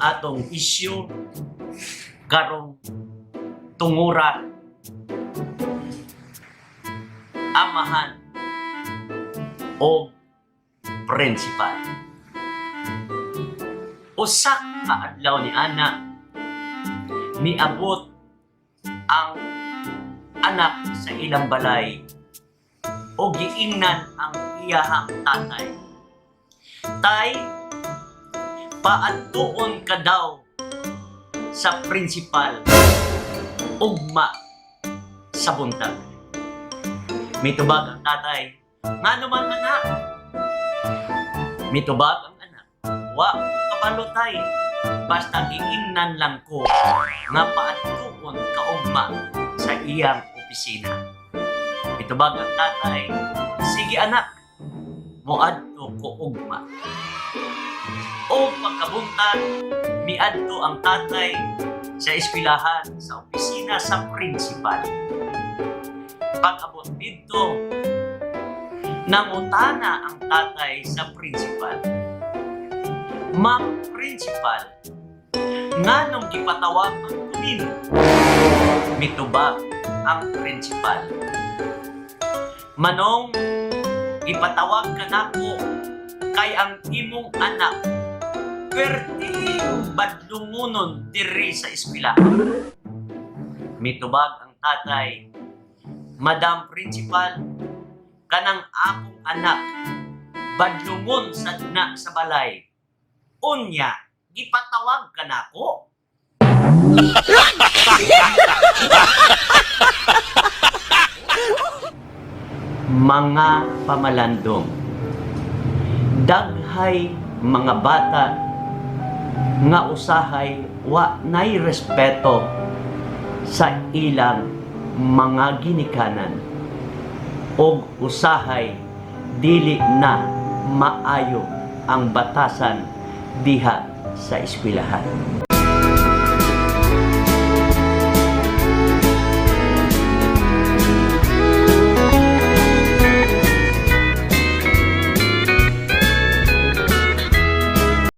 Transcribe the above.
Atong issue karong tungura, amahan o principal. Usa ka adlaw ni ana, miabot ang anak sa ilang balay o giingnan ang iyahang tatay. "Tay, paadtuon ka daw sa principal ugma sa buntag." Mitubag ang tatay, "Ngano man, anak?" Mitubag ang anak, "Wa ko kabalo, tay. Basta giingnan lang ko nga paadtuon ka ugma sa iyang opisina." Mitubag ang tatay, "Sige, anak, moadto ko ugma." O pagkabuntag, miadto ang tatay sa eskwelahan, sa opisina sa principal. Pag-abot didto, nangutana ang tatay sa principal. "Ma'am Principal, nganong gipatawag man ko nimo?" Mitubag ang principal, "Manong, gipatawag ka nako kay ang imong anak perting badlungunon diri sa eskwela." Mitubag ang tatay, "Madam Principal, kanang akong anak badlungon sad na sa balay. Unya, gipatawag ka nako?" Mga pamalandong, daghay mga bata nga usahay wa nay respeto sa ilang mga ginikanan og usahay dili na maayo ang batasan diha sa eskwelahan.